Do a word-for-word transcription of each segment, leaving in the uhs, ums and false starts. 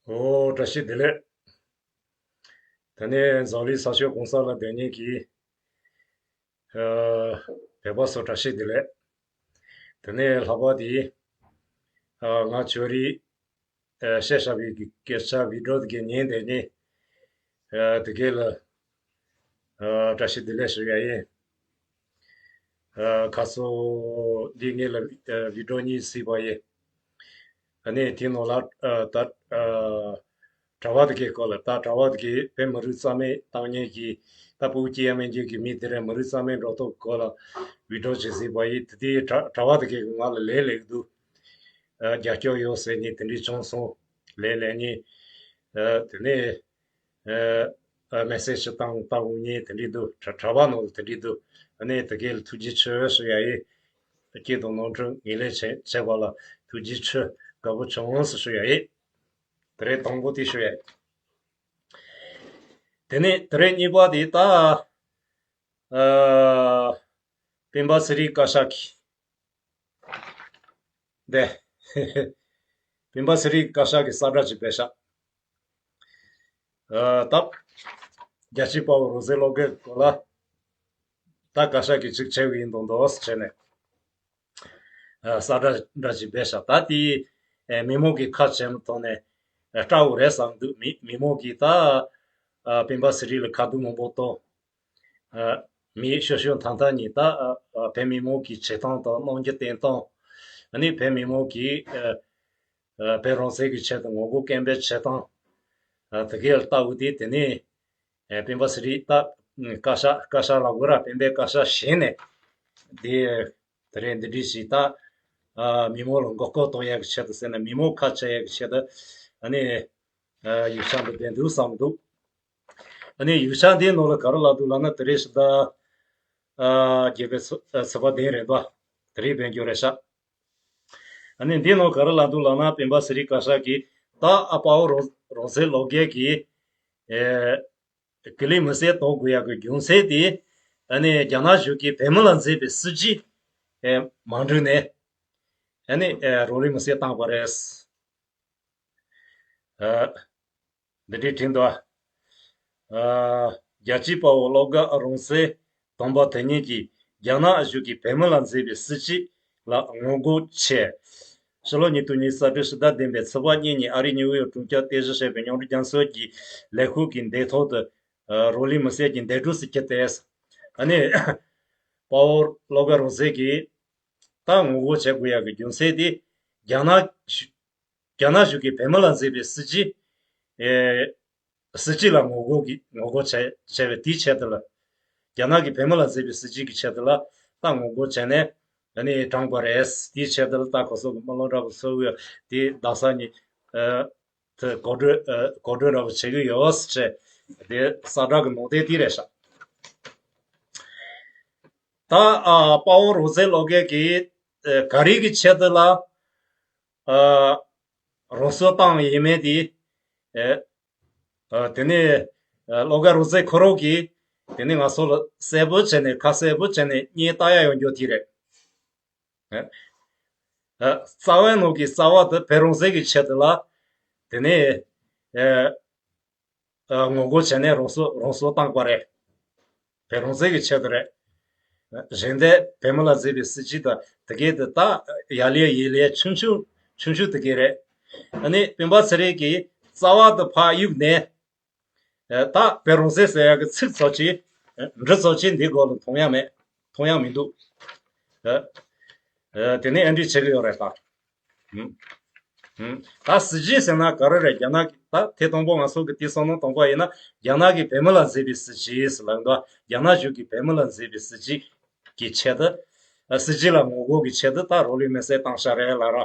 ཨོ། བཀྲ་ཤིས་བདེ་ལེགས། དེ་ནས་འཛམ་གླིང་ས་ཕྱོགས་གང་ས་ལ་སྡོད་མཁན་གྱི་ཨ་བོད་པ་ཚོ་བཀྲ་ཤིས་བདེ་ལེགས། དེ་ནས་ལྷག་པར་དེ་ཨ་ང་ཅོ་རི་ཨ་བཤད་བཞག་པའི་གི་སྐད་ཆ་བི་ཌིའོ་དེ་གའི་ཉན་བསྡད་མཁན་ཨ་དེ་གའི་ལ་ཨ་བཀྲ་ཤིས་བདེ་ལེགས་ཞུ་ཡ་ཡིན། ཨ་ཁ་སང་འདི་ངེད་ལ་ཨ་བི་ཌིའོ་གཉིས་གཟིགས་པ་ཡིན། ཨ་ནི་དེའི་ནང་ལ་ཨ་ད་ཨ་གྲྭ་པ་དེ་གའི་སྐོར་ལ། ད་གྲྭ་པ་དེ་གའི་བོད་མི་རིགས་རྩ་མེད་བཏང་མཁན་གྱི་ད་སྤུ་གུ་སྐྱེ་ཡ་མེད་མཁན་གྱི་མི་དེ་རེད། མི་རིགས་རྩ་མེད་འགྲོ་སྟངས་སྐོར་ལ་བི་ཌིའོ་ཅིག་གཟིགས་པ་ཡིན། དེ་དེའི་གྲྭ་གྲྭ་པ་དེ་གའི་ང་ལ་ལན་སླེབས་འདུག་ཨ་རྒྱབ་སྐྱོར་ཡོད་ཟེར་མཁན་དེ་འདྲ་བྱུང་སོང་། ལན་སླེབས་མཁན་ཨ་དེ་ནས་ཨ་ཨ་མེ་སེ་ཇི་བཏང་བཏང་འོང་མཁན་དེ་འདྲ་འདུག་གྲྭ་གྲྭ་པ་ནང་ལ་དེ་འདྲ་འདུག་ཨ་ནི་དེ་གའི་ལ་ཐུགས་རྗེ་ཆེ་ཞུ་ཡ་ཡིན། སྐྱིད་དང་ནོར་འཁྲུལ་ངོས་ལེན་བྱས་བྱས་པ་ལ་ཐུགས་རྗེ་ཆེ། དགའ་པོ་བྱུང་ཟེར་ཞུ་ཡ་ཡིན། དེ་རེད། དང་པོ་དེ་ཞུ་ཡ་ཡིན། དེ་ནས་དེ་རེད། གཉིས་པ་དེ་ད་ཨ་སྤེན་པ་ཚེ་རིང་བཀའ་ཤག་གིས་འདི་སྤེན་པ་ཚེ་རིང་བཀའ་ཤག་གིས་གསལ་བསྒྲགས་ཅིག་སྤེལ་ཤག་ཨ་ད་རྒྱལ་གཅེས་དཔའ་བོ་རོང་ཚེ་བློ་དགའི་སྐོར་ལ་ད་བཀའ་ཤག་གིས་ཅིག་བྱེད་ཀྱི་ཡིན་མདོག་མདོག་བྱས་ནས་ཨ་གསལ་བསྒྲགས་འདྲ་ཅིག་སྤེལ་ཤག་ད་དེ་ཨ་མི་མང་གིས་ཁ་བྱེ་མ་ཐོག་ནས་ཨ་སྐྲག་འོ་རེད་བསམ་འདུག་མི་མི་མང་གིས་ད་ཨ་སྤེན་པ་ཚེ་རིང་ལ་ཁ་རྡུང་མང་པོ་གཏོང་། ཨ་མི་ཤོར་ཤོར་ཐང་ཐང་ཉིད་ད་ཨ་ཨ་བོད་མི་མང་གི་བྱེད་སྟངས་དང་གནང་རྒྱུ་བསྟེན་སྟངས། ཨ་ནི་བོད་མི་མང་གི་ཨ་ཨ་བོད་རང་བཙན་གྱི་ཆེད་དུ་ངོ་རྒོལ་སྐད་འབོད་བྱེད་སྟངས། ཨ་དེ་གའི་ལྟ་བུ་དེ་དེ་ནས་ཨ་སྤེན་པ་ཚེ་རིང་ད་བཀའ་ཤག་བཀའ་ཤག་ལབ་དགོས་ར། སྤེན་པའི་བཀའ་ཤག་བཞེས་ནས་དེ་དེ་རིང་འདི་འདྲ་ཞིག་ད་ཨ་མི་མང་ལ་མགོ་སྐོར་གཏོང་ཡག་གི་ཆེད་དུ་ཟེར་ན་མི་མང་ཁ་བྱེ་ཡག་གི་ཆེད་དུ་ཨ་ནི་ཨ་ཡིག་ཆ་འདི་བསྡད་འདུག་བསམ་འདུག་ཨ་ནི་ཡིག་ཆ་འདིའི་ནང་ལ་ག་རེ་ལབ་འདུག་ལབ་ན་དེ་རིང་ཕྱི་ཟླ་ཨ་བརྒྱད་པའི་ཚེས་པ་བདུན་རེད་པ། དེ་རིང་འབད་རྒྱུ་རེད་ཤག་ཨ་ནི་འདིའི་ནང་ག་རེ་ལབ་འདུག་ལབ་ན་སྤེན་པ་ཚེ་རིང་བཀའ་ཤག་གིས་ད་ཨ་དཔའ་བོ་རོང་རོང་ཚེ་བློ་དགའ་གིས་ཨེ་གུ་ལི་མི་སེར་གཏོང་དགོས་ཡག་གི་རྒྱུ་མཚན་དེ་ཨ་ནི་རྒྱ་ནག་གཞུང་གིས་བོད་མི་ལ་མཛད་པའི་སྲིད་བྱུས་ཨེ་མ་འགྲིག་ནས་ཨ་ནི་ཨེ་རང་ལུས་མི་སེར་བཏང་པ་རེད། ཨ། འདི་འདྲའི་བྲིས་འདུག་ཨ། རྒྱལ་གཅེས་དཔའ་བོ་བློ་དགའ་རང་བཙན་དམ་པ་དེ་ཉིད་ཀྱིས་རྒྱ་ནག་གཞུང་གིས་བོད་མི་ལ་མཛད་པའི་སྲིད་བྱུས་ལ་ངོ་རྒོལ་ཆེད། ཕྱི་ལོ་ཉིས་སྟོང་ཉི་ཤུ་རྩ་དྲུག་ཕྱི་ཟླ་བདུན་པའི་ཚེས་པ་གཉིས་ཉིན་ཨ་རིའི་ནིའུ་ཡོག་གྲོང་ཁྱེར་རྟེན་གཞི་བྱས་པའི་མཉམ་འབྲེལ་རྒྱལ་ཚོགས་ཀྱི་ལས་ཁུངས་ཀྱི་མདུན་ཐོག་ཏུ་རང་ལུས་མི་སེར་གྱི་འདས་གྲོངས་སུ་གྱུར་ཏེ། ཨ་ནི་དཔའ་བོ་བློ་དགའ་རང་བཙན་གྱིས་ད་ངོ་རྒོལ་བྱེད་དགོས་ཡག་གི་རྒྱུ་མཚན་དེ་རྒྱ་ནག་རྒྱ་ནག་གཞུང་གིས་བོད་མི་ལ་མཛད་པའི་སྲིད་བྱུས། ཨེ། སྲིད་བྱུས་ལ་ངོ་རྒོལ་གྱི་ངོ་རྒོལ་བྱས་བྱས་པའི་དེའི་ཆེད་དུ་ལ། རྒྱ་ནག་གིས་བོད་མི་ལ་མཛད་པའི་སྲིད་བྱུས་ཀྱི་ཆེད་དུ་ལ་ད་ངོ་རྒོལ་བྱས་ནས་ཨ་ནི་དྲངས་པ་རེད། དེའི་ཆེད་དུ་ལ་ད་གོ་སོག་གི་དམག་སློབ་འདྲ་པོ་ཚོ་གིས་དེ་རྡ་ས་ནས་ཨ་དེ་གོ་སྒྲིག་ཨ་གོ་སྒྲིག་འདྲ་པོ་བྱེད་ཀྱི་ཡོད་ཟེར་བྱས་དེ་གསལ་བསྒྲགས་ཀྱི་ནང་དོན་དེ་རེད་ཤག་ད་ཨ་དཔའ་བོ་རང་བཙན་བློ་དགའ་གིས་ཨ་ག་རེ་གི་ཆེད་དུ་ལ་ཨ་རང་སྲོག་བཏང་ཡིན་མིན་དེ་ཨ་ཨ་དེ་ནས་ཨ་བློ་དགའ་རང་བཙན་ཁོ་རང་གིས་དེ་ནས་ང་ཚོ་ལ་གསལ་པོ་བྱས་ནས་ཁ་གསལ་པོ་བྱས་ནས་བརྙན་བཏགས་ཡ་ཡོང་རྒྱུ་དེ་རེད། ཨ་ཨ་རྩ་བའི་ནང་གི་རྩ་བ་དེ་བོད་རང་བཙན་གྱི་ཆེད་དུ་ལ་དེ་ནས་ཨ། ཨ་ངོ་རྒོལ་བྱས་ནས་རང་སྲོག་རང་སྲོག་བཏང་པ་རེད། བོད་རང་བཙན་གྱི་ཆེད་དུ་རེད། གཞན་དེ་བོད་མི་ལ་མཛད་པའི་སྲིད་བྱུས་དང་དེ་གའི་དེ་དག་ཡ་ལེ་ཡེ་ལེ་ཆུང་ཆུང་ཆུང་ཆུང་དེ་གའི་རེད། ཨ་ནི་སྤེན་པ་ཚེ་རིང་གིས་རྩ་བ་དེ་ཕར་གཡུགས་ནས། ཨ་ད་བོད་རང་བཙན་ཟེར་ཡག་གི་ཚིག་ཙམ་ཅིག་འབྲུ་ཙམ་ཅིག་འདི་སྒང་ལ་མཐོང་ཡ་མེད། མཐོང་ཡ་མི་འདུག་ཨ་ཨ་དེ་ནས་ཨེ་འདྲ་བྱེད་ཀྱི་ཡོད་རེད་ད། ཧུམ། ཧུམ། ད་སྲིད་བྱུས་ཟེར་ན་ག་རེ་རེད། རྒྱ་ནག་གི་ད་དེ་དང་པོ་ང་ཚོ་གི་དེ་བསམ་བློ་གཏོང་པ་ཡིན་ན་རྒྱ་ནག་གིས་བོད་མི་ལ་མཛད་པའི་སྲིད་བྱུས་ཟེར་ལབ་འདུག་རྒྱ་ནག་གཞུང་གིས་བོད་མི་ལ་མཛད་པའི་སྲིད་བྱུས་ཀྱི་ཆེད་དུ། ཨ་སྲིད་བྱུས་ལ་ངོ་རྒོལ་གྱི་ཆེད་དུ་ད་རང་ལུས་མེར་སྲེག་བཏང་ཤག་རེད་ལབ་ར།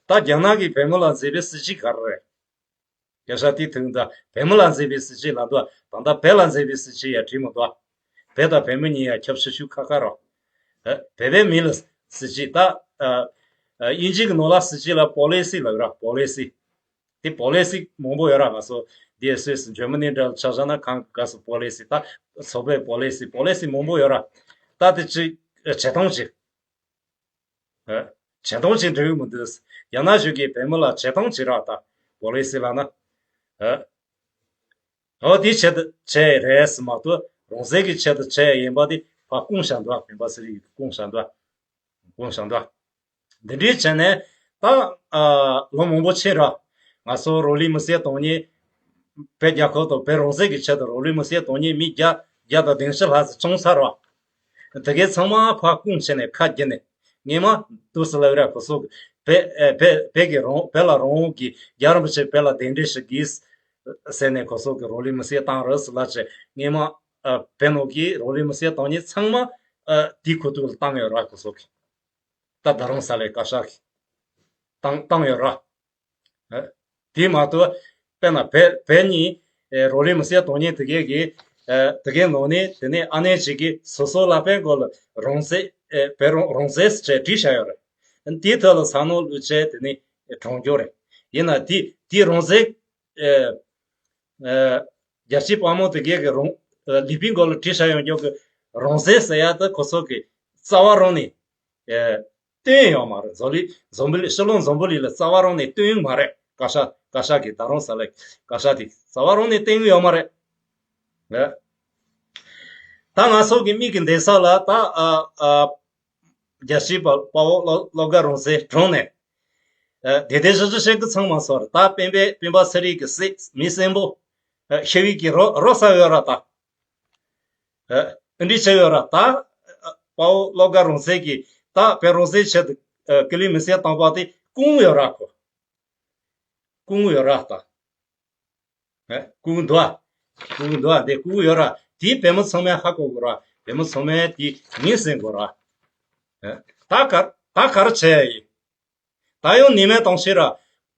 ད་རྒྱ་ནག་གིས་བོད་མི་ལ་མཛད་པའི་སྲིད་བྱུས་ག་རེ་རེད། སྐད་ཆ་དེ་ཐོན་ད་བོད་མི་ལ་མཛད་པའི་སྲིད་བྱུས་ལབ་འདུག་ད་ལྟ་བོད་ལ་མཛད་པའི་སྲིད་བྱུས་ཡང་བྲིས་མི་འདུག་བོད་དང་བོད་མི་གཉིས་ཡང་ཁྱབ་ཆེ་ཤོས་ཁ་ཁ་རོ། ཨ་བོད་པའི་མི་ལ་སྲིད་བྱུས་ད་ཨ་ཨ་དབྱིན་ཇི་གི་ནང་ལ་སྲིད་བྱུས་ལ་པོ་ལི་སི་ལབ་ར། པོ་ལི་སི། དེ་པོ་ལི་སི་མང་པོ་ཡོད་ར། ང་ཚོ་དེ་སུད་སི་འཇར་མ་ནི་འདྲ་ཆ་བཞག་ན་གང་ག་སུ་པོ་ལི་སི་ད་ཚོགས་པའི་པོ་ལི་སི་པོ་ལི་སི་མང་པོ་ཡོད་ར། ད་དེ་ཅི་བྱེད་སྟངས་ཅི། ཨ། བྱེད་སྟངས་ཅིག་འགྲིག་གི་མི་འདུག་རྒྱ་ནག་གཞུང་གིས་བོད་མི་ལ་བྱེད་སྟངས་ཅིག་རག་ད། པོ་ལི་སི་ལབ་ན། ཨ། འོ་དེའི་ཆེད་དུ་བྱས་རེད་མ་གཏོགས་རང་བཙན་གྱི་ཆེད་དུ་བྱས་ཡིན་པ་དེ་ཕར་སྐུང་བཞག་འདུག་སྤེན་པ་ཚེ་རིང་གིས་སྐུང་བཞག་འདུག་སྐུང་བཞག་འདུག་འདི་འདྲའི་བྱས་ནས་ད་ཨ་ལོ་མང་པོ་ཕྱིན་ར། ང་ཚོ་རང་ལུས་མེར་སྲེག་གཏོང་མཁན། བོད་རྒྱལ་ཁབ་དང་བོད་རང་བཙན་གྱི་ཆེད་དུ་རང་ལུས་མེར་སྲེག་གཏོང་མཁན་མི་བརྒྱ་བརྒྱ་དང་བདུན་ཅུ་ལྷག་ཙམ་བྱུང་ཚར་བ། དེ་གའི་ཚང་མ་ཕར་སྐུང་བྱས་ནས་ཁ་བརྒྱབ་ནས་སྔས་མ་དུས་སུ་ལབ་ར། ཁོ་ཚོ་བོད་ཨེ་བོད་བོད་ཀྱི་རང་བོད་ལ་རང་དབང་གི་རྒྱལ་བ་རིན་པོ་ཆེ་བོད་ལ་གདན་འདྲེན་ཞུ་གིས་ཟེར་ནས་ཁོ་ཚོ་གི་རང་ལུས་མེར་སྲེག་བཏང་རེད་ཟེར་ལབ་བྱས། སྔས་མ་ཨ་བོད་ནང་གི་རང་ལུས་མེར་སྲེག་བཏང་མཁན་ཚང་མ་ཨ་དེའི་ཁུལ་དུ་བཏང་ཡོད་ར། ཁོ་ཚོ་གི་ད་རྡ་རམ་ས་ལའི་བཀའ་ཤག་གིས་བཏང་བཏང་ཡོད་ར། ཨ། དེ་མ་གཏོགས་དཔེར་ན་བོད་བོད་ནས་ཨེ་རང་ལུས་མེར་སྲེག་གཏོང་མཁན་དེ་གས་ཀྱི་ཨ་དེ་གའི་ནང་ནས། དེ་ནས་ཨ་ནེ་ཅིག་གིས་སོ་སོ་ལ་དཔེ་མགོ་ལ་རང་བཙན་ཨེ་བོད་རང་རང་བཙན་ཟེར་བྲིས་བཞག་ཡོད་རེད། དེའི་ཐོག་ལ་ས་ནོར་བླུགས་བྱས་དེ་ནས་གྲོངས་རྒྱུ་རེད། ཡིན་ན་དེ་དེ་རང་བཙན་ཨེ་ཨེ་རྒྱལ་གཅེས་དཔའ་མོ་དེ་གས་ཀྱི་རང་ཨེ་ལུས་པོའི་མགོ་ལ་བྲིས་བཞག་ཡོད་རྒྱུ་གི་རང་བཙན་ཟེར་ཡ་དེ་ཁོ་ཚོ་གི་རྩ་བ་རང་ནས་ཨེ་བཏོན་ཡོད་མ་རེད། འཛམ་བུ་གླིང་འཛམ་བུ་གླིང་ཕྱི་ལོགས་འཛམ་བུ་གླིང་ལ་རྩ་བ་རང་ནས་བཏོན་ཡོད་མ་རེད། བཀའ་ཤག་བཀའ་ཤག་གིས་རྡ་རམ་ས་ལའི་བཀའ་ཤག་དེ་རྩ་བ་རང་ནས་བཏོན་ཡོད་མ་རེད། ཨེ། ད་ང་ཚོ་གི་མིག་གི་འདུན་ས་ལ་ད་ཨ་ཨ་རྒྱལ་གཅེས་དཔའ་བོ་བློ་བློ་དགའ་རང་བཙན་གྲོངས་ནས། ཨ་དེ་དེ་ཞི་ཞི་བྱེད་ཀྱི་ཚང་མ་སོར་ད་སྤེན་པའི་སྤེན་པ་ཚེ་རིང་གི་སྲས་མི་གསོན་པོ་ཨ་ཤི་བའི་གི་རོ་རོ་ས་ཡོད་ར་ད། ཨ་འདི་བྱས་ཡོད་ར་ད། ཨ་དཔའ་བོ་བློ་དགའ་རང་བཙན་གྱིས་ད་བོད་རང་བཙན་ཆེད་དུ་ཨ་སྐུ་ལུས་མེར་སྲེག་བཏང་པ་དེ་སྐུང་ཡོད་ར་ཁོ། སྐུང་ཡོད་ར་ད། ཨ་སྐུང་འདུག་ཨ། སྐུང་འདུག་ཨ། དེ་སྐུང་ཡོད་ར། དེ་བོད་མི་ཚང་མས་ཧ་གོ་དགོས་ར། བོད་མི་ཚང་མས་དེ་ངོས་ཟིན་དགོས་ར། ཨ་ད་ག་ད་ག་རེ་བྱས་ཡིན། ད་ཡང་ཉི་མའི་གཏམ་བཤད་ར།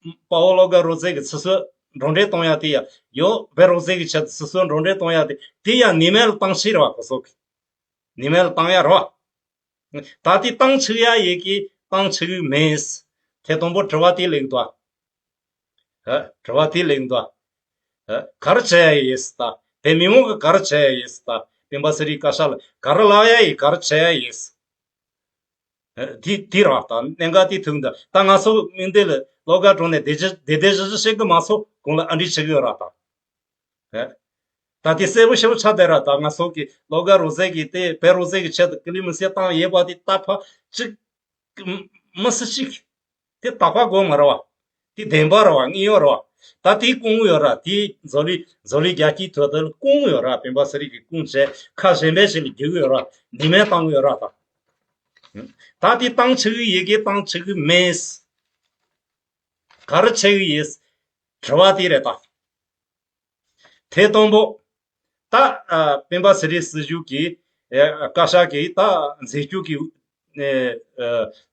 དཔའ་བོ་བློ་དགའ་རང་བཙན་གྱི་ཚེ་སྲོག་འགྲོ་འདྲེན་གཏོང་ཡ་དེ་ཡ། ཡང་བོད་རང་བཙན་གྱི་ཆེད་དུ་ཚེ་སྲོག་འགྲོ་འདྲེན་གཏོང་ཡ་དེ་དེ་ཡ་ཉི་མའི་གཏམ་བཤད་ར་བ། ཁོ་ཚོ་གི་ཉི་མའི་གཏམ་ཡ་ར་བ། ད་དེ་གཏམ་ཆིག་ཡ་ཡི་གེ་གཏམ་ཆིག་མིན། ཐེངས་དང་པོ་དྲི་བ་དེ་ལེགས་འདུག་ཨ། ཨ་དྲི་བ་དེ་ལེགས་འདུག་ཨ། ཨ་ག་རེ་བྱས་ཡ་ཡིན་ད། བོད་མི་མང་གིས་ག་རེ་བྱས་ཡ་ཡིན་ད། སྤེན་པ་ཚེ་རིང་བཀའ་ཤག་ལ་ག་རེ་ལབ་ཡ་ཡིན། ག་རེ་བྱས་ཡ་ཡིན། ཨ་དེ་དེ་ར་ད་གནད་འགག་དེ་ཐུག་འདུག་ད་ང་ཚོ་མིག་མདུན་ལ་བློ་དགའ་གྲོངས་ནས་བདེ་སྐྱིད་བདེ་བདེ་ཞི་ཞི་བྱེད་གི་མ་ཚོ་གོང་ལ་ཨ་འདྲི་བྱེད་གི་ཡོད་ར་ད། ཨ་ད་དེ་གསལ་པོ་ཞེ་པོ་ཆགས་བསྡད་ར། ད་ང་ཚོ་གི་བློ་དགའ་རང་བཙན་གྱིས་དེ་བོད་རང་བཙན་གྱི་ཆེད་དུ་སྐུ་ལུས་མེར་སྲེག་བཏང་ཡོད་པ་དེ་ད་ཕར་གཅིག་མི་སྲིད་གཅིག་དེ་དག་པ་དགོས་མ་རེད་བ། དེ་བདེན་པ་རེད་བ། དངོས་ཡོད་རེད་བ། ད་དེ་སྐུང་ཡོད་ར། དེ་འཛམ་གླིང་འཛམ་གླིང་རྒྱལ་སྤྱིའི་ཐོག་ཏུ་སྐུང་ཡོད་ར། སྤེན་པ་ཚེ་རིང་གིས་སྐུང་བྱས་ཁ་གཞན་པའི་ཞིག་ལ་བསྒྱུར་ཡོད་ར། ཉི་མས་བཏང་ཡོད་ར་ད། ད་དེ་གཏམ་ཆིག་ཡི་གེ་གཏམ་ཆིག་མིན། ག་རེ་བྱས་ཡིན། དྲི་བ་དེ་རེད་ད། ཐེངས་དང་པོ། ད་ཨ་སྤེན་པ་ཚེ་རིང་སྲིད་གཞུང་གིས་ཨ་བཀའ་ཤག་གིས་ད་འཛིན་སྐྱོང་གི་ཨ་ཨ་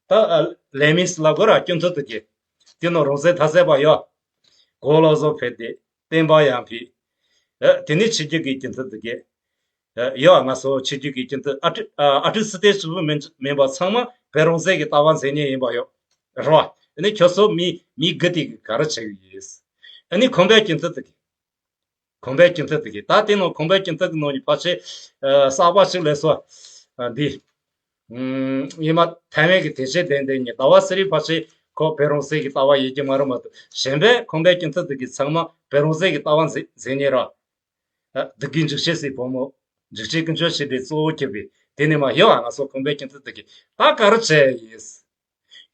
ད་ཨ་ལས་མི་སུ་ལ་གོ་ར་སྐྱོན་ཐུབ་ཐུབ་ཀྱི། དེ་ནང་རང་བཙན་འཐབ་རྩོད་པ་ཡོད། གོ་ལོ་བཟོ་ཕེབས་ཏེ་བསྟན་པ་ཡར་འཕེལ། ཨ་དེ་ནས་ཕྱི་རྒྱལ་གྱི་སྐྱོན་ཐུབ་ཐུབ་ཀྱི། ཨ་ཡོད། ང་ཚོ་ཕྱི་རྒྱལ་གྱི་སྐྱོན་ཐུབ། ཨ་ཁྲི་ཨ་ཨ་ཁྲི་སི་ཏན་ཞིག་པོ་མིན་མིན་པ་ཚང་མ་བོད་རང་བཙན་གྱི་ལྟ་བ་འཛིན་མཁན་ཡིན་པ་ཡོད་རེད་བ། ཨ་ནི་ཁྱོད་ཚོ་མི་མི་དགུ་དེ་གིས་ག་རེ་བྱེད་ཀྱི་ཡིན། ཨ་ནི་ཁང་པའི་སྐྱོན་ཐུབ་དེ་གིས། ཁང་པའི་སྐྱོན་ཐུབ་དེ་གིས། ད་དེ་ནང་ཁང་པའི་སྐྱོན་ཐུབ་ཀྱི་ནང་ནས་ཕལ་ཆེར་ཨ་གསར་པ་ཞིག་སླེབས་སོང་། ཨ་འདི་ཨུམ་ཡིན་མ་ཐའེ་ཝན་གྱི་དེ་བྱས་དེ་འདི་ཉིད་ཟླ་བ་ཚེ་རིང་ཕལ་ཆེར་ཁོ་བོད་རང་བཙན་གྱི་ལྟ་བ་ཡོད་ཀྱི་མ་རེད་མ་གཏོགས། གཞན་པའི་ཁང་པའི་སྐྱོན་ཐུབ་དེ་གིས་ཚང་མ་བོད་རང་བཙན་གྱི་ལྟ་བ་འཛིན་འཛིན་མཁན་རེད། ཨ་སྡུག་གི་འཇིགས་བྱེད་སའི་བུ་མོ། འཇིགས་བྱེད་ཀུན་སྤྱོད་བྱེད་པའི་གཙོ་བོ་གྱུར་པའི་དེ་ནས་མ་ཡོད་ཨ། ང་ཚོ་ཁང་པའི་སྐྱོན་ཐུབ་དེ་གིས་ད་ག་རེ་བྱས་ཡིན།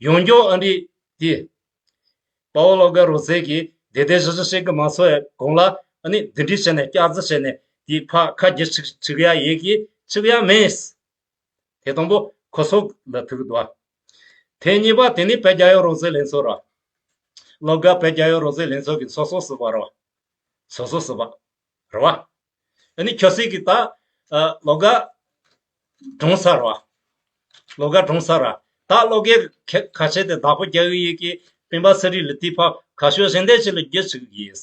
ཡོང་རྒྱུ་ཨ་འདྲི་དེ། དཔའ་བོ་བློ་དགའ་རང་བཙན་གྱིས་བདེ་བདེ་ཞི་ཞི་བྱེད་གི་མ་ཚོར་གོང་ལ་ཨ་ནི་འདི་འདྲི་བྱས་ནས་བསྐྱར་རྩི་བྱས་ནས་དེ་ཕར་ཁ་རྒྱུ་ཆིག་ཆིག་ཡ་ཡིན་གྱི་ཆིག་ཡ་མིན། དེ་དང་པོ་ཁོ་ཚོ་ལ་ཐུག་འདུག་བ། དེ་གཉིས་པ་དེ་ནི་བོད་རྒྱལ་ཡོངས་རང་བཙན་ལྷན་ཚོགས་ར། བློ་དགའ་བོད་རྒྱལ་ཡོངས་རང་བཙན་ལྷན་ཚོགས་ཀྱི་ཚོགས་གཙོ་ཟུར་པ་ར། ཚོགས་གཙོ་ཟུར་པ་ར་བ། ཨ་ནི་ཁྱོད་ཚོས་ཀྱི་ད་ཨ་བློ་དགའ་གྲོངས་ཚར་བ། བློ་དགའ་གྲོངས་ཚར་ར། ད་བློ་དགའི་ཁ་ཁ་ཆེ་དེ་བདག་པོ་རྒྱག་གི་ཡོད་ཀྱི་སྤེན་པ་ཚེ་རིང་ལ་དེ་ཕར་ཁ་ཤོར་གཞན་དེ་ཅིག་ལ་རྒྱུ་ཆིག་གི་ཡིན།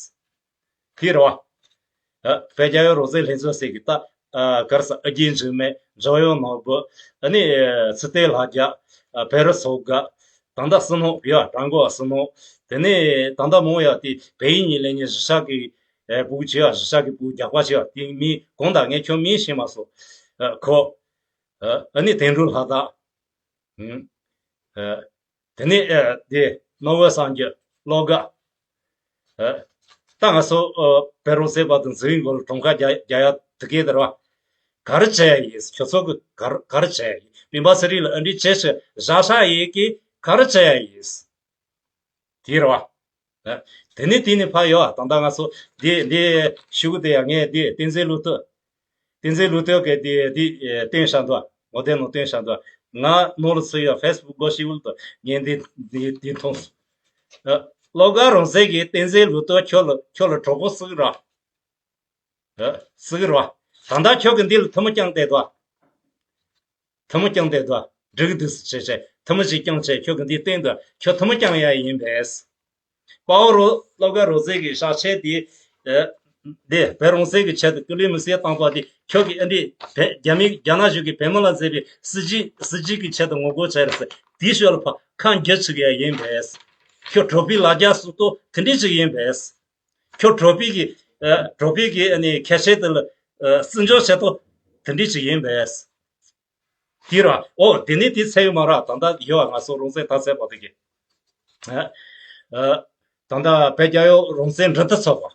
དེ་རེད་བ། ཨ་བོད་རྒྱལ་ཡོངས་རང་བཙན་ལྷན་ཚོགས་ཟེར་གི་ད་ཨ་ག་རེ་ཟ། ཨ་རྒྱན་འཇིགས་མེད། འཇམ་དབྱངས་ནོར་བུ། ཨ་ནི་ཨ་ཚེ་བརྟན་ལྷ་རྒྱལ། ཨ་བེ་རི་མཚོ་དགའ། ད་ལྟ་བསོད་ནམས་ཡ་བྲག་འགོ་བ་བསོད་ནམས། དེ་ནས་ད་ལྟ་མང་ཡ་དེ་བལ་ཡུལ་ནས་སླེབས་མཁན་གཞིས་ཆགས་ཀྱི་ཨ་ཕྲུ་གུ་ཆེ་བ། གཞིས་ཆགས་ཀྱི་ཕྲུ་གུ་རྒྱག་པ་ཆེ་བ་དེ་མིང་གང་དང་ངས་ཁྱོད་མིང་ཤེས་མ་སོང་། ཨ་ཁོ། ཨ་ཨ་ནི་དོན་གྲུབ་ལྷ་དར། ཨ་དེ་ནས་ཨ་དེ་ནོར་བུ་གསང་སྤྱོད། བློ་དགའ། ཨ་ ད་ང་ཚོ་ཨ་བེ་རོང་སེ་བ་དང་འཛིན་ཡིག་མགོ་ལ་གྲངས་ཀ་རྒྱག་རྒྱག་ཡ་དེ་གས་དེ་རེད་བ། ག་རེ་བྱས་ཡིན། ཁྱོད་ཚོ་གི་ག་རེ་ག་རེ་བྱས་ཡིན། སྤེན་པ་ཚེ་རིང་ལ་ཨ་འདྲི་བྱས་ཤི་ར་ཤ་ཡིན་གི་ག་རེ་བྱས་ཡིན། དེ་རེད་བ། ཨ། དེ་ནས་དེ་ནས་ཕར་ཡོད། ད་ལྟ་ང་ཚོ་འདི་འདི་ཞུ་གི་དེ་ཡ་ངས་འདི་བསྟན་འཛིན་ལུགས་ལྟོས། བསྟན་འཛིན་ལུགས་ལྟོས་གི་འདི་འདི་བསྟན་བཞག་འདུག་ངོ་དེབ་ནང་བསྟན་བཞག་འདུག་ང་ནོར་ལ་ཚུད་ཡོད། ཕེ་སི་བུག་སྒོ་ཕྱི་བུལ་དུ་ངས་འདི་འདི་འདི་མཐོང་སོང་། ཨ། བློ་དགའ་རང་བཙན་གྱིས་བསྟན་འཛིན་ལུགས་ལྟོས་ཁྱོད་ལ་ཁྱོད་ལ་གྲོགས་པོ་བརྩི་གི་ར། ཨ། བརྩི་གི་ར། ད་ལྟ་ཁྱོད་ཀྱི་འདི་ལ་ཐལ་མོ་བརྐྱངས་བསྡད་འདུག་ཐལ་མོ་བརྐྱངས་བསྡད་འདུག་འགྲིག་འདུག་ཟེར་བྱས་བྱས་ཐལ་མོ་ཞིག་བརྐྱངས་བྱས་ཁྱོད་ཀྱི་འདི་བསྟན་འདུག་ཁྱོད་ཐལ་མོ་བརྐྱངས་ཡ་ཡིན་པས། དཔའ་བོ་རོ་བློ་དགའ་རང་བཙན་གྱི་ཞག་ཆེན་དེ། ཨ། འདི་བོད་རང་བཙན་གྱི་ཆེད་དུ་སྐུ་ལུས་མི་གསལ་བཏང་བ་དེ་ཁྱོད་ཀྱི་ཨ་འདི་བོད་རྒྱ་མི་རྒྱ་ནག་གཞུང་གིས་བོད་མི་ལ་མཛད་པའི་སྲིད་བྱུས་སྲིད་བྱུས་ཀྱི་ཆེད་དུ་ངོ་རྒོལ་བྱས་རེད་ཟེར། དེའི་ཞོར་ལ་ཕ་ཁ་འགྱུར་བྱེད་ཀྱི་ཡ་ཡིན་པས། ཁྱོད་གྲོགས་པོའི་ལ་རྒྱ་སུ་ཏོ་དེ་འདྲས་ཅིག་ཡིན་པས། ཁྱོད་གྲོགས་པོའི་གི་ཨ་གྲོགས་པོའི་གི་ཨ་ནི་ཁྱད་ཆོས་དེ་ལ་ཨ་བརྩི་འཇོག་བྱེད་ཐོག་དེ་འདྲས་ཅིག་ཡིན་པས། དེ་ར་ཨོ་དེ་ནི་དེ་ཚད་ཡོད་མ་ར། ད་ལྟ་ཡོད་ང་ཚོ་རང་བཙན་ཐག་ཚད་པ་དེ་གི་ཨ་ཨ་ད་ལྟ་བོད་རྒྱལ་ཡོངས་རང་བཙན་འགྲན་བསྡུར་ཚོགས་པ།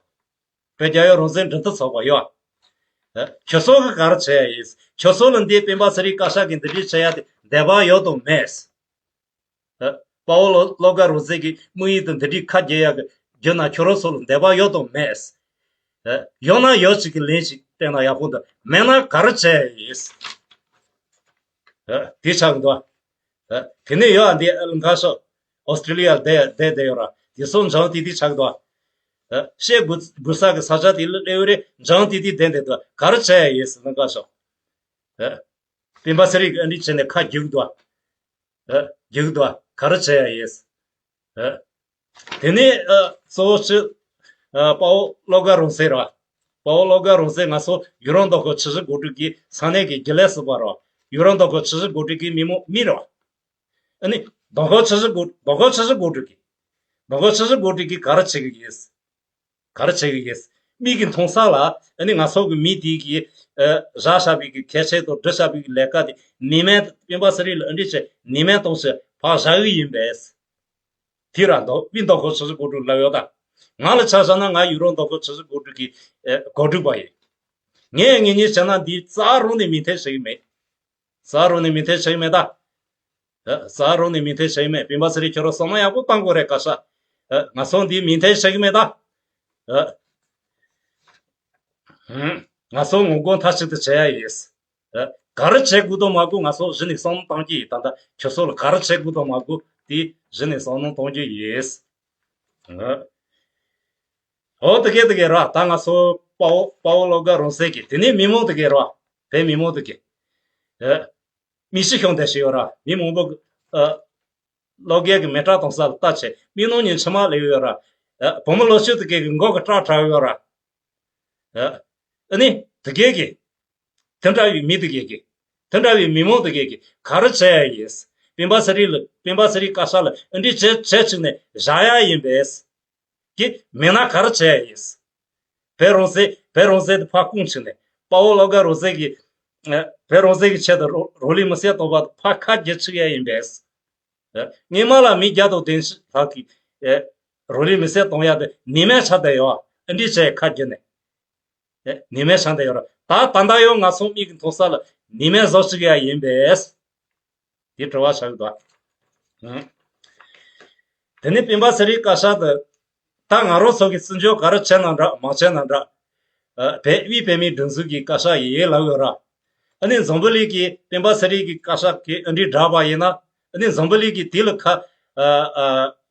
བོད་རྒྱལ་ཡོངས་རང་བཙན་འགྲན་བསྡུར་ཚོགས་པ་ཡོད། ཨ་ཁྱོད་ཚོ་གི་ག་རེ་བྱས་ཡིན། ཁྱོད་ཚོ་ལ་འདི་སྤེན་པ་ཚེ་རིང་བཀའ་ཤག་གི་འདི་འདྲས་བྱས་ཡ་དེ་འདོད་པ་ཡོད་དམ་མེད། ཨ། དཔའ་བོ་བློ་བློ་དགའ་རང་བཙན་གྱི་དམིགས་ཡུལ་དང་འདི་འདྲའི་ཁ་རྒྱག་ཡག་གི་རྒྱུ་ན་ཁྱོད་རང་ཚོ་ལ་འདོད་པ་ཡོད་དམ་མེད། ཨ། ཡོད་ན་ཡོད་ཅིག་གི་ལན་ཞིག་བསྟན་ན་ཡག་པོ་འདུག་མེད་ན་ག་རེ་བྱས་ཡིན། ཨ། དེ་ཆགས་འདུག་ཨ། དེ་ནས་ཡོད་འདི་ཨ་ལ་འགའ་ཤོག་ཨོ་སི་ཀྲི་ལི་ཡ་བསྡད་བསྡད་བསྡད་ཡོད་ར། དེ་ཚོ་འཇང་དེ་དེ་ཆགས་འདུག་ཨ། བཤད་དགོས་དགོས་ས་གི་ས་ཆ་དེ་ལ་སླེབས་རེད། འཇང་དེ་དེ་བསྡད་བསྡད་འདུག་ག་རེ་བྱས་ཡིན་ཟེར་ན་འགའ་ཤོག་ཨ། སྤེན་པ་ཚེ་རིང་གིས་ཨ་འདྲི་བྱས་ནས་ཁ་རྒྱུག་འདུག་ཨ། རྒྱུག་འདུག་ག་རེ་བྱས་ཡ་ཡིན། ཨ། དེ་ནས་ཨ་གཙོ་བོ་ཆུ་ཨ་དཔའ་བོ་བློ་དགའ་རང་བཙན་ར། དཔའ་བོ་བློ་དགའ་རང་བཙན་ང་ཚོ་ཡུ་རོབ་མདོ་ཁམས་ཆུ་བཞི་སྒང་དྲུག་གི་ས་གནས་ཀྱི་རྒྱུན་ལས་ཟུར་པ་ར། ཡུ་རོབ་མདོ་ཁམས་ཆུ་བཞི་སྒང་དྲུག་གི་མི་མང་མི་ར། ཨ་ནི་མདོ་ཁམས་ཆུ་བཞི་སྒང་མདོ་ཁམས་ཆུ་བཞི་སྒང་དྲུག་གི་མདོ་ཁམས་ཆུ་བཞི་སྒང་དྲུག་གི་ག་རེ་བྱེད་ཀྱི་ཡིན། ག་རེ་བྱེད་ཀྱི་ཡིན། མིག་གིས་མཐོང་ས་ལ་ཨ་ནི་ང་ཚོ་གི་མི་དེ་གིས་ཨ་བཞག་བཞག་པའི་གི་གལ་ཆེ་དང་སྒྲུབ་བཞག་པའི་གི་ལས་ཀ་དེ་ནི་མེད། སྤེན་པ་ཚེ་རིང་ལ་ཨ་འདྲི་བྱས་ནི་མེད་གཏོང་བྱས་ཕར་བཞག་གི་ཡིན་པས། དེ་ར་མདོ་མི་མདོ་ཁམས་ཆུ་བཞི་སྒང་དྲུག་ལབ་ཡོད་ད། ང་ལ་ཆ་བཞག་ན་ང་ཡུ་རོབ་མདོ་ཁམས་ཆུ་བཞི་སྒང་དྲུག་གི་ཨ་འགོ་ཁྲིད་པ་ཡིན། ངས་ངེས་ངེས་བྱས་ན་འདི་རྩ་རང་ནས་མིང་འཐེན་བྱེད་ཀྱི་མེད། རྩ་རང་ནས་མིང་འཐེན་བྱེད་ཀྱི་མེད་ད། ཨ། རྩ་རང་ནས་མིང་འཐེན་བྱེད་ཀྱི་མེད། སྤེན་པ་ཚེ་རིང་ཁྱོད་རང་བསམ་བློ་ཡག་པོ་བཏང་དགོས་རེད་བཀའ་ཤག་ཨ། ང་ཚོ་འདི་མིང་འཐེན་བྱེད་ཀྱི་མེད་ད། ཨ། ཧུམ། ང་ཚོ་ངོ་རྒོལ་མཐའ་གཅིག་ཏུ་བྱེད་ཡ་ཡིན། ཨ། ག་རེ་བྱེད་དགོས་དང་མ་དགོས་ང་ཚོ་གཞི་ནས་བསམ་བློ་བཏང་གི་ཡིན། ད་ལྟ་ཁྱོད་ཚོ་ལ་ག་རེ་བྱེད་དགོས་དང་མ་དགོས་དེ་གཞི་ནས་བསམ་བློ་གཏོང་རྒྱུ་ཡིན། ཨ། འོ་དེ་གས་དེ་གས་ར། ད་ང་ཚོ་དཔའ་བོ་དཔའ་བོ་བློ་དགའ་རང་བཙན་གྱི་དེ་ནས་མི་མང་དེ་གས་ར། བོད་མི་མང་དེ་གས། ཨ། མི་ཤི་ཤོང་དེ་ཤི་ཡོད་ར། མི་མང་པོ་ཨ་ལོ་རྒས་ཀྱི་མེ་སྲེག་གཏོང་ས་ལ་ལྟ་བྱས་མི་ནང་ཉིན་མཆི་མ་ལེབ་ཡོད་ར། ཨ། བུ་མོ་ལོ་ཆུང་དེ་གས་ཀྱི་མགོ་གི་སྐྲ་བྲེགས་ཡོད་ར། ཨ། ཨ་ནི་དེ་གས་ཀྱི་དེ་འདྲ་བའི་མི་དེ་གས་ཀྱི་དེ་འདྲ་བའི་མི་མང་དེ་གས་ཀྱི་ག་རེ་བྱས་ཡ་ཡིན། སྤེན་པ་ཚེ་རིང་ལ་སྤེན་པ་ཚེ་རིང་བཀའ་ཤག་ལ་ཨ་འདྲི་བྱས་བྱས་བྱས་ནས་བཞག་ཡ་ཡིན་པས། གི་མེད་ན་ག་རེ་བྱས་ཡ་ཡིན། བོད་རང་བཙན་བོད་རང་བཙན་དེ་ཕར་སྐུང་བྱས་ནས་དཔའ་བོ་བློ་དགའ་རང་བཙན་གྱི་ཨ་བོད་རང་བཙན་གྱི་ཆེད་དུ་རོ་རང་ལུས་མི་གསལ་གཏོང་བ་ཕར་ཁ་རྒྱུག་བྱེད་ཡ་ཡིན་པས། ཨ། སྔོན་མ་ལ་མི་བརྒྱ་དང་བདུན་ཅུ་ལྷག་གིས་ཨ་རང་ལུས་མི་གསལ་གཏོང་ཡ་དེ་ནི་མེད་ཆགས་བསྡད་ཡོད། ཨ་འདྲི་བྱས་ཁ་རྒྱུག་ནས་ཨ་ནི་མེད་ཆགས་བསྡད་ཡོད་ར། ད་ད་ལྟ་ཡང་ང་ཚོ་མིག་གིས་མཐོང་ས་ལ་ནི་མེད་བཟོ་བཅུག་ཡ་ཡིན་པས། དེ་དྲི་བ་ཆགས་ཀྱི་འདུག་ཨང་། དེ་ནས་སྤེན་པ་ཚེ་རིང་བཀའ་ཤག་ཏུ། ད་ང་རང་ཚོ་གིས་བརྩི་འཇོག་ག་རེ་བྱས་ན་འདྲ་མ་བྱས་ན་འདྲ། ཨ། བོད་དབུས་བོད་མིའི་སྒྲིག་འཛུགས་ཀྱི་བཀའ་ཤག་ཡིན་ལབ་ཡོད་ར། ཨ་ནི་འཛམ་བུ་གླིང་གིས་སྤེན་པ་ཚེ་རིང་གི་བཀའ་ཤག་གི་ཨ་འདྲི་བསྒྲགས་པ་ཡིན་ན། ཨ་ནི་འཛམ་བུ་གླིང་གིས་དེ་ལ་ཁ། ཨ་ཨ་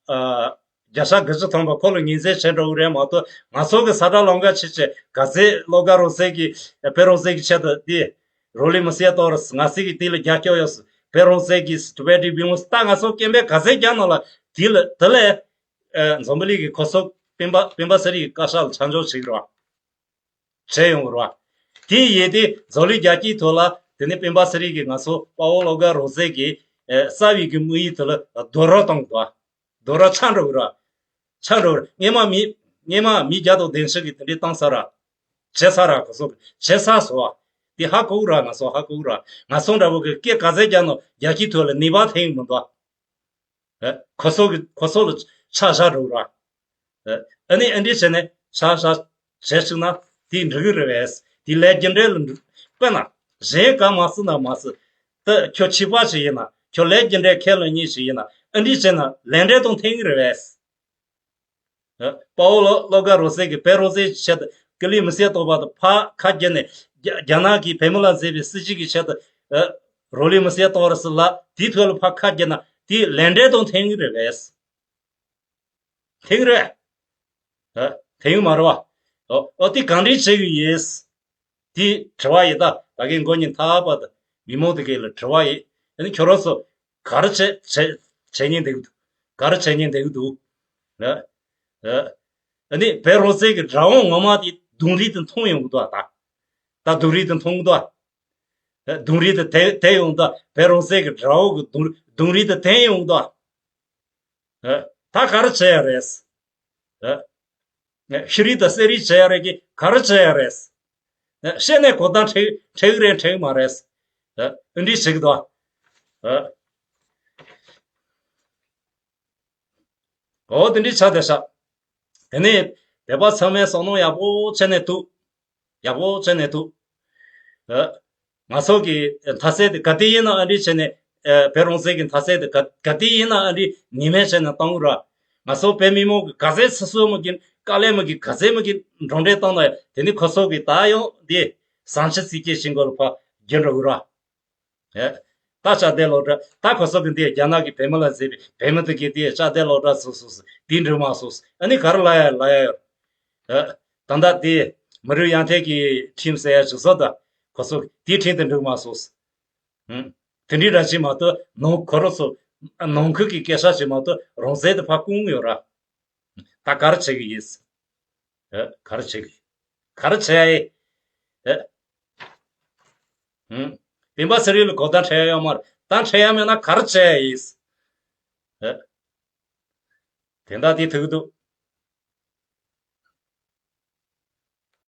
ཨ། བརྒྱ་ཆ་དགུ་བཅུ་ཐམ་པ་ཁོ་ལ་ངོས་འཛིན་བྱས་འགྲོ་གི་རེད་མ་གཏོགས་ང་ཚོ་གི་ས་བཀྲ་ལམ་ཁ་ཕྱེ་བྱས་ག་ཚད་བློ་དགའ་རང་བཙན་གྱི་བོད་རང་བཙན་གྱི་ཆེད་དུ་དེ་རང་ལུས་མི་གསལ་གཏོང་རེད། ང་ཚོ་གིས་དེ་ལ་རྒྱབ་སྐྱོར་ཡོད། བོད་རང་བཙན་གྱི་ཊི་བེ་ཊན་བི་མོ་ད་ང་ཚོ་སྐད་འབོད་ག་ཚད་རྒྱག་ན་ལ་དེ་ལ་དེ་ལས་ཨ་འཛམ་བུ་གླིང་གི་གོ་སོག་སྤེན་པ་སྤེན་པ་ཚེ་རིང་གི་བཀའ་ཤག་ལ་ཆ་འཇོག་བྱེད་ཀྱི་རེད་བ། བྱས་ཡོང་གི་རེད་བ། དེ་ཡིན་དུས་འཛམ་གླིང་རྒྱལ་སྤྱིའི་ཐོག་ལ་དེ་ནས་སྤེན་པ་ཚེ་རིང་གིས་ང་ཚོ་དཔའ་བོ་བློ་དགའ་རང་བཙན་གྱི་ཨ་རྩ་བའི་གི་དམིགས་ཡུལ་དེ་ལ་རྡོག་རོལ་བཏང་གི་འདུག་བ། རྡོག་རོལ་ཆགས་འགྲོ་གི་རེད་བ། ཆགས་འགྲོ་གི་རེད། སྔོན་མ་མི་སྔོན་མ་མི་བརྒྱ་དང་བདུན་ཅུ་གིས་དེ་འདྲའི་བཏང་ཚར་ར། བྱས་ཚར་ར་གོ་སོག་བྱས་ཚར་སོང་བ། དེ་ཧ་གོ་གི་ར། ང་ཚོ་ཧ་གོ་གི་ར། ང་ཚོ་འདྲ་བོ་གི་སྐད་ག་ཚད་རྒྱག་ན་རྒྱལ་སྤྱིའི་ཐོག་ལ་ནུས་པ་ཐོན་གི་མི་འདུག་བ། ཨ། གོ་སོག་གི་གོ་སོག་ལ་ཆ་བཞག་འགྲོ་གི་ར། ཨ་ནི་ཨ་འདྲས་བྱས་ནས་ ཆ་བཞག་བྱས་ཞིག་ན་དེ་འགྲིག་གི་རེད་བས། དེ་ལས་རྒྱུ་འབྲས་ལ་འགྲིག་དཔེར་ན་གཞན་ག་མ་སྲིད་ན་མ་སྲིད། ད་ཁྱོད་ཆོས་པ་ཞིག་ཡིན་ན། ཁྱོད་ལས་རྒྱུ་འབྲས་ཁས་ལེན་མཁན་ཞིག་ཡིན་ན། ཨ་འདྲི་བྱས་ན་ལས་འབྲས་དང་མཐུན་གི་རེད་བས། ཨ། དཔའ་བོ་བློ་བློ་དགའ་རོལ་རྩེད་ཀྱིས་བེ་རོལ་རྩེད་ཀྱི་ཆེད་དུ་ཀི་ལི་མི་སེར་གཏོགས་པ་དང་ཕར་ཁ་བརྒྱབ་ནས། རྒྱ་རྒྱ་ནག་གིས་བོད་མི་ལ་མཛད་པའི་སྲིད་བྱུས་ཀྱི་ཆེད་དུ། ཨ། རོ་ལི་མི་སེར་གཏོགས་ར་སི་ལ་དེའི་ཐོག་ལ་ཕར་ཁ་བརྒྱབ་ན་དེ་ལས་འབྲས་དང་མཐུན་གི་རེད་བས། མཐུན་གི་རེད། ཨ། མཐུན་གི་མ་རེད་བ། ཨོ་ཨོ་དེ་གང་འདྲ་བྱེད་གི་ཡིན། དེ་དྲི་བ་ཡིན། ད་ད་གིན་མགོ་ཉིན་ཐག་པ་དང་མི་མང་དེ་གས་ལ་དྲི་བ་ཡིན། ཨ་ནི་ཁྱོད་རང་ཚོ་ག་རེ་བྱེད་བྱེད་བྱེད་ཉེན་འདུག་ག་རེ་བྱེད་ཉེན་འདུག་འདུག་ཨ། ཨ། ཨ་ནི་བེ་རོལ་རྩེད་ཀྱི་དགྲ་བོ་ངོ་མ་དེ་གདོང་རིས་དེ་མཐོང་ཡོང་གི་འདུག་ད་ད་གདོང་རིས་དེ་མཐོང་གི་འདུག་ཨ། གདོང་རིས་དེ་དེ་དེ་ཡོང་ད། བེ་རོལ་རྩེད་ཀྱི་དགྲ་བོ་གི་གདོང་གདོང་རིས་དེ་དེ་ཡོང་གི་འདུག་ཨ། ད་ག་རེ་བྱེད་ཡ་རེད། ཨ། ཤི་རིས་དང་གསོན་རིས་བྱེད་ཡ་རེད་ཀྱི་ག་རེ་བྱེད་ཡ་རེད། ཨ། བཤད་ནས་གོ་བརྡ་འཕྲད་འཕྲད་གི་རེད་འཕྲད་གི་མ་རེད། ཨ། འདི་བྱེད་ཀྱི་འདུག་ཨ། འོ་དེ་འདྲའི་ཆ་དེ་ཤག་དེ་ནས་བོད་པ་ཚང་མས་བསམ་བློ་ཡག་པོ་བྱས་ནས་འདུག་ཡག་པོ་བྱས་ནས་འདུག་ཨ། ང་ཚོ་གི་མཐའ་ཚད་དེ་ག་དེ་ཡིན་ན་ཨ་འདྲི་བྱས་ནས། ཨ། བོད་རང་བཙན་གྱི་མཐའ་ཚད་དེ་ག་ག་དེ་ཡིན་ན་ཨ་འདྲི་ཉི་མས་བྱས་ནས་གཏོང་གི་ར། ང་ཚོ་བོད་མི་མང་གི་ག་ཚད་སོ་སོ་མ་གིན། དཀའ་ལས་མ་གིན། ག་ཚད་མ་གིན་གྲུབ་འབྲས་བཏང་ན་ཡང་། དེ་ནི་ཁོ་ཚོ་གི་ད་ཡང་དེ་བཟང་ཕྱི་སྲིད་སྐྱེ་ཞིང་གོ་ལ་ཕ་རྒྱུ་འགྲོ་གི་ར། ཨེ། ད་ཆ་དེ་ལོག་འདྲ། ད་ཁོ་ཚོ་གི་འདི་རྒྱ་ནག་གི་བོད་མི་ལ་མཛད་པའི་བོད་མི་དེ་གི་དེ་ཆ་དེ་ལོག་འདྲ་སོ་སོ་སོ་དེ་འགྲིག་མ་སོང་། ཨ་ནི་ག་རེ་ལ་ཡ་ལ་ཡ་ཡོད། ཨེ། ད་ལྟ་དེ་མི་རིགས་ཡར་ཐོན་གྱི་ཁྲིམས་ཟེར་ཡ་ཞིག་བཟོ་ད། ཁོ་ཚོ་དེའི་ཁྲིམས་དེ་འགྲིག་མ་སོང་། ཧུམ། དེ་འདྲའི་ར་ཅིག་མ་གཏོགས་ནང་ཁོ་རང་ཚོ་ནང་ཁུལ་གྱི་སྐད་ཆ་ཅིག་མ་གཏོགས་རང་བཙན་དེ་ཕར་བསྐུར་ཡོད་ར། ད་ག་རེ་བྱེད་ཀྱི་ཡིན། ཨེ། ག་རེ་བྱེད་ཀྱི། ག་རེ་བྱེད་ཡ་ཡིན། ཨེ། ཧུམ། སྤེན་པ་ཚེ་རིང་ལ་གོ་བརྡ་འཕྲད་ཡ་ཡོད་མ་རེད། ད་འཕྲད་ཡ་མེད་ན་ག་རེ་བྱེད་ཡ་ཡིན། ཨེ། དེ་འདྲ་དེ་ཐུག་འདུག